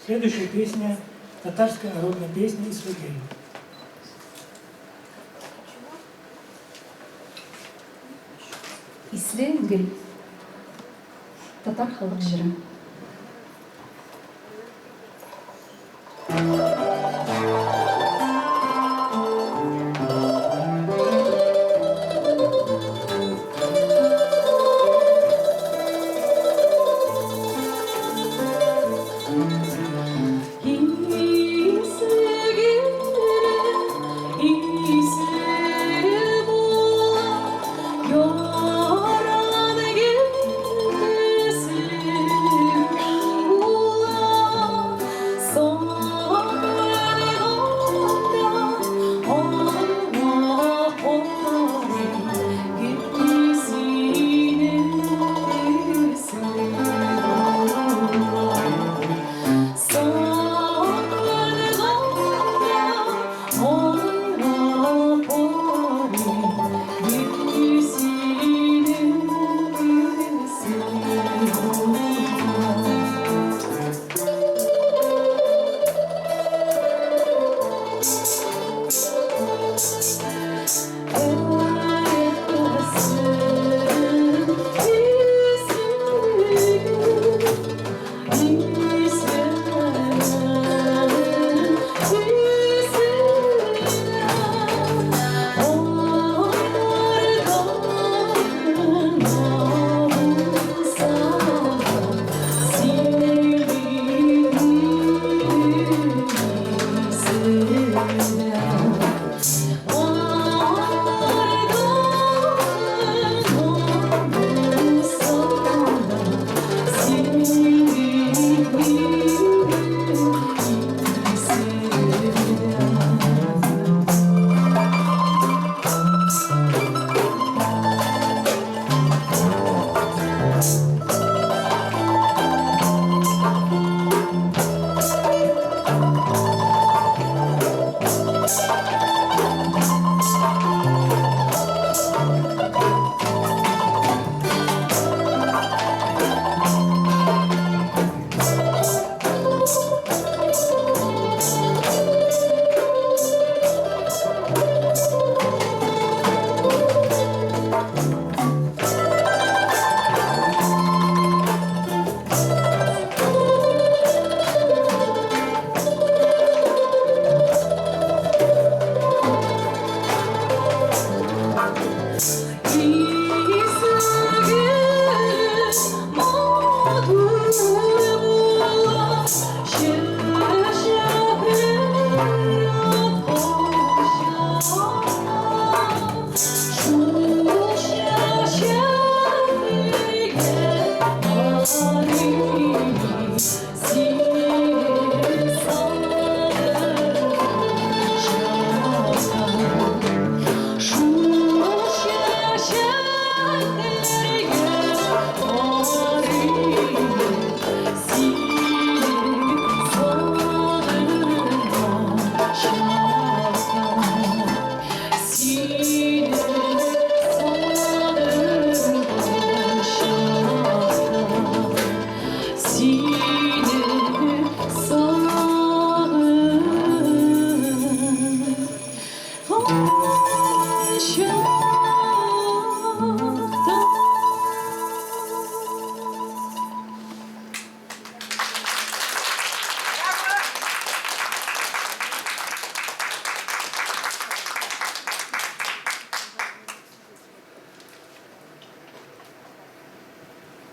Следующая песня – татарская народная песня «Ислегель». Исле гөл. Татар халык җыры.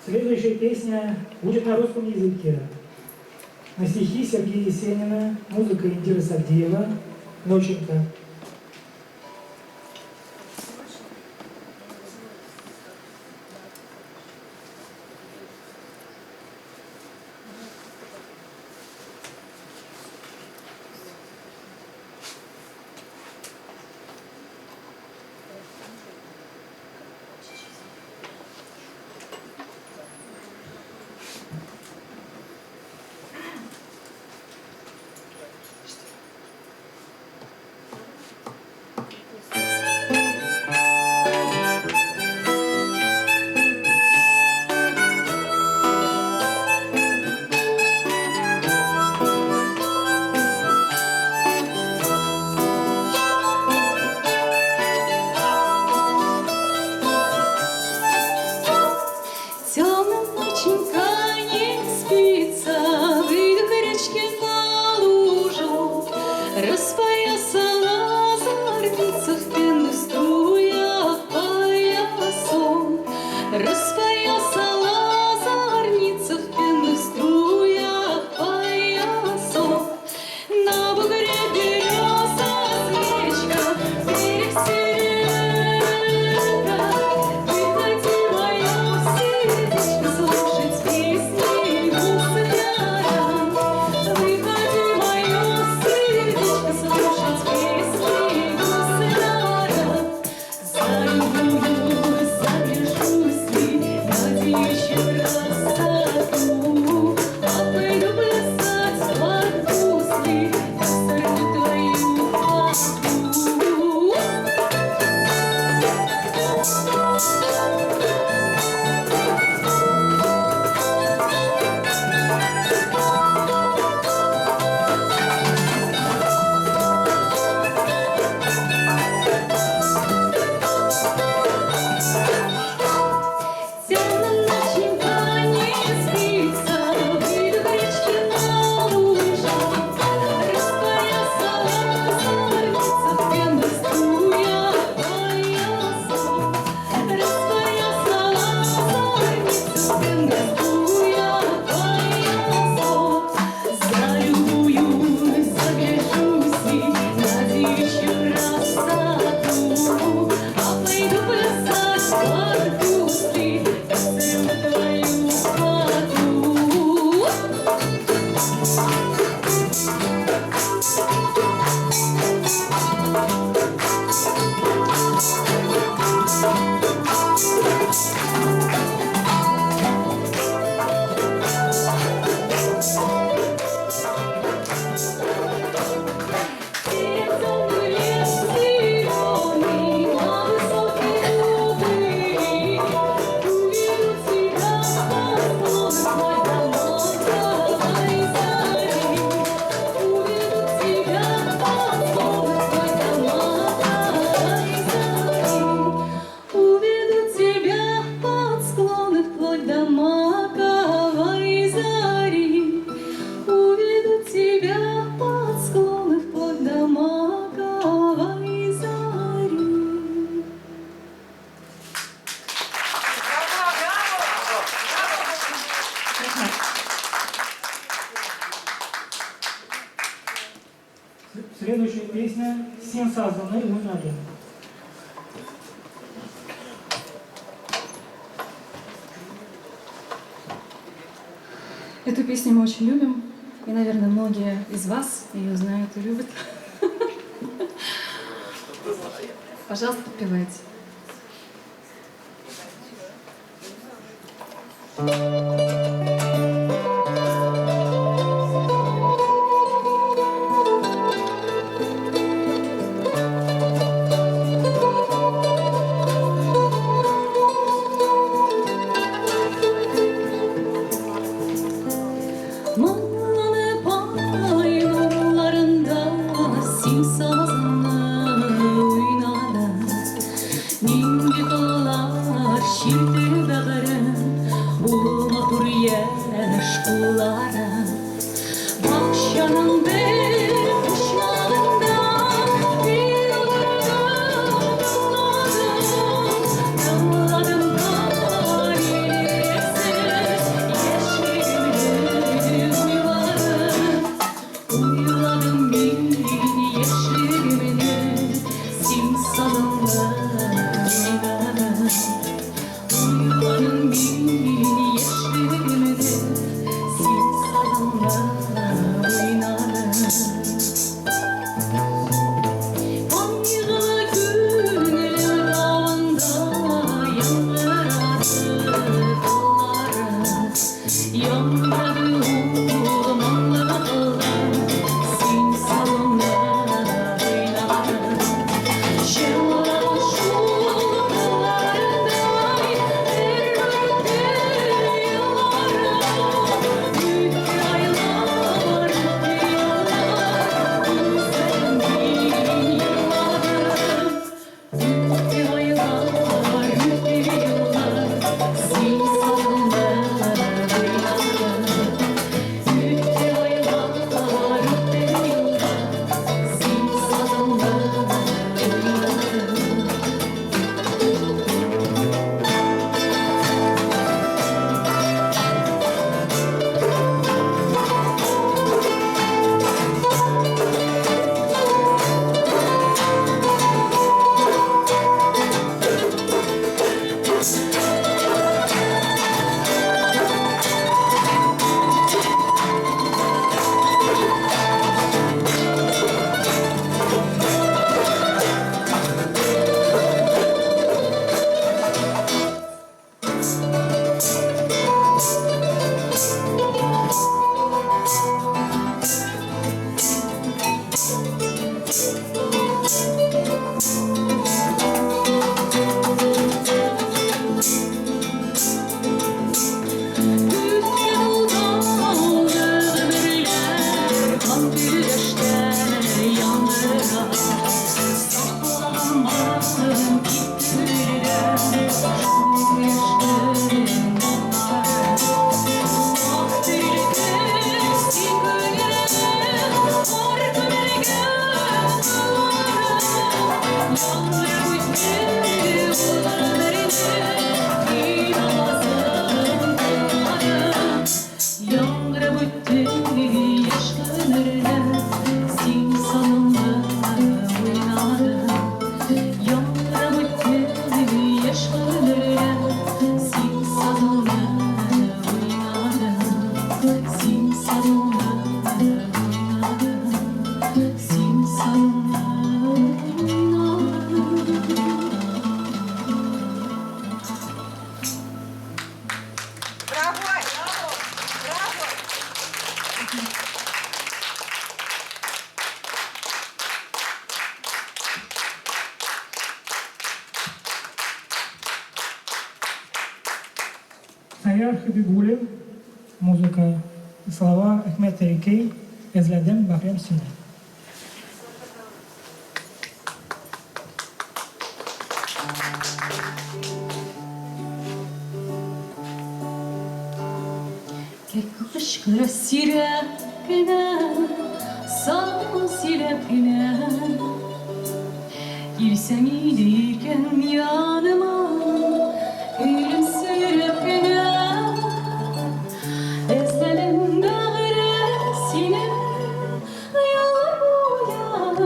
Следующая песня будет на русском языке. На стихи Сергея Есенина, музыка Индиры Сагдиева, «Ноченька». Следующая песня «Син сазлыны уйнадым». Эту песню мы очень любим, и, наверное, многие из вас ее знают и любят. Пожалуйста, подпевайте. Моңланып ай нурларында син сазыңны уйнадың. Нинди кыллар чирте бәгырем, ул матур яшь кулларың. Бакчаның бер почмагында мин утырдым, тыңладым, тыңладым да ирексез яшьлегемне уйладым. Уйладым мин яшьлегемне, син сазыңны уйнадың. Уйладым мин яшьлегемне, син сазыңны уйнадың. Кайгылы күңелем тавында яңгырады кылларың, яңгырады ул моңлы кыллар, син сазыңны уйнадың. Җырлаган шул кыллардай бер үтте елларым, үтте айлар, үтте еллар, үзен мин еладым. Үтте айлар, үтте еллар, син сазыңны уйнадың. Үтте айлар, үтте еллар, син сазыңны уйнадың. Үткән ул таулы гомерләр, кан көрәштә яңгырап, саклаган киттеләр шул яшьлегем моңнары. Ак терелде син күңелем, кар күмелгән тауларым, яңгырап үтте ул гомерне, мин авазын тыңладым. Яңгырап үтте яшь гомерне, син сазыңны уйнадың. Яңгырап үтте яшь гомерне, син сазыңны уйнадың. Син сазыңны уйнадың. Син сазыңны уйнадың. Браво! Браво! Браво! Саяр Хабибуллин, музыка и слова Ахмед Тарикей, Эзләдем бәгърем сине. Кәккүк кычкыра сирәк кенә, салкын сирәк кенә. Килсәң иде икән яныма, көлемсерәп кенә. Эзләдем бәгърем сине, еллар буе.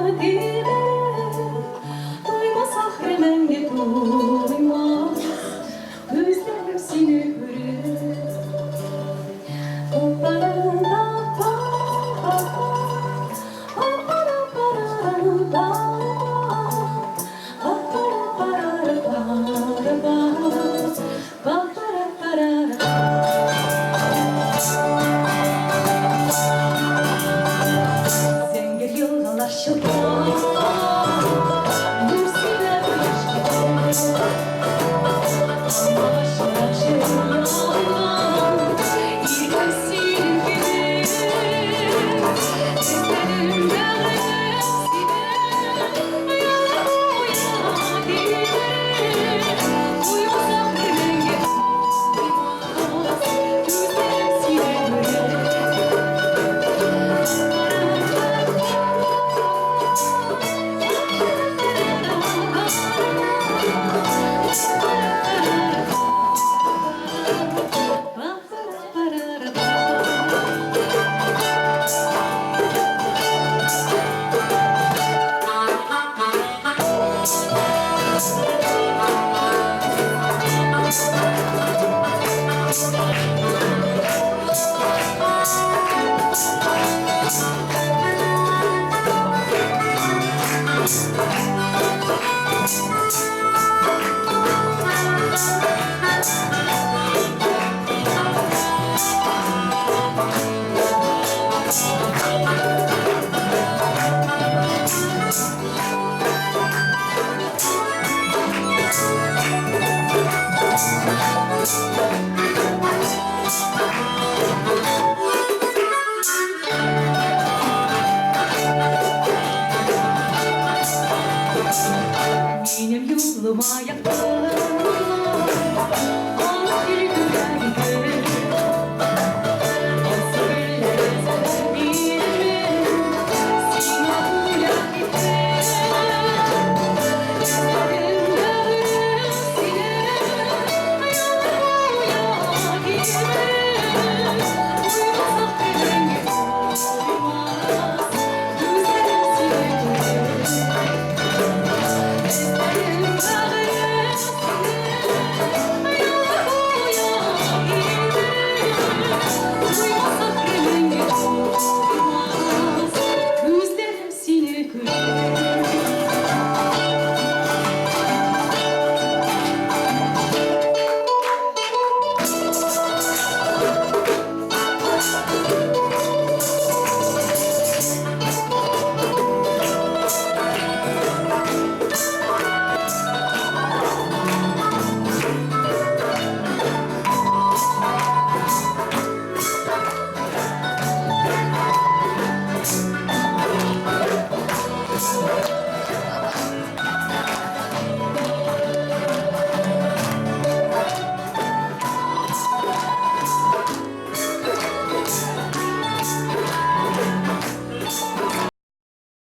Минем юлыма якты.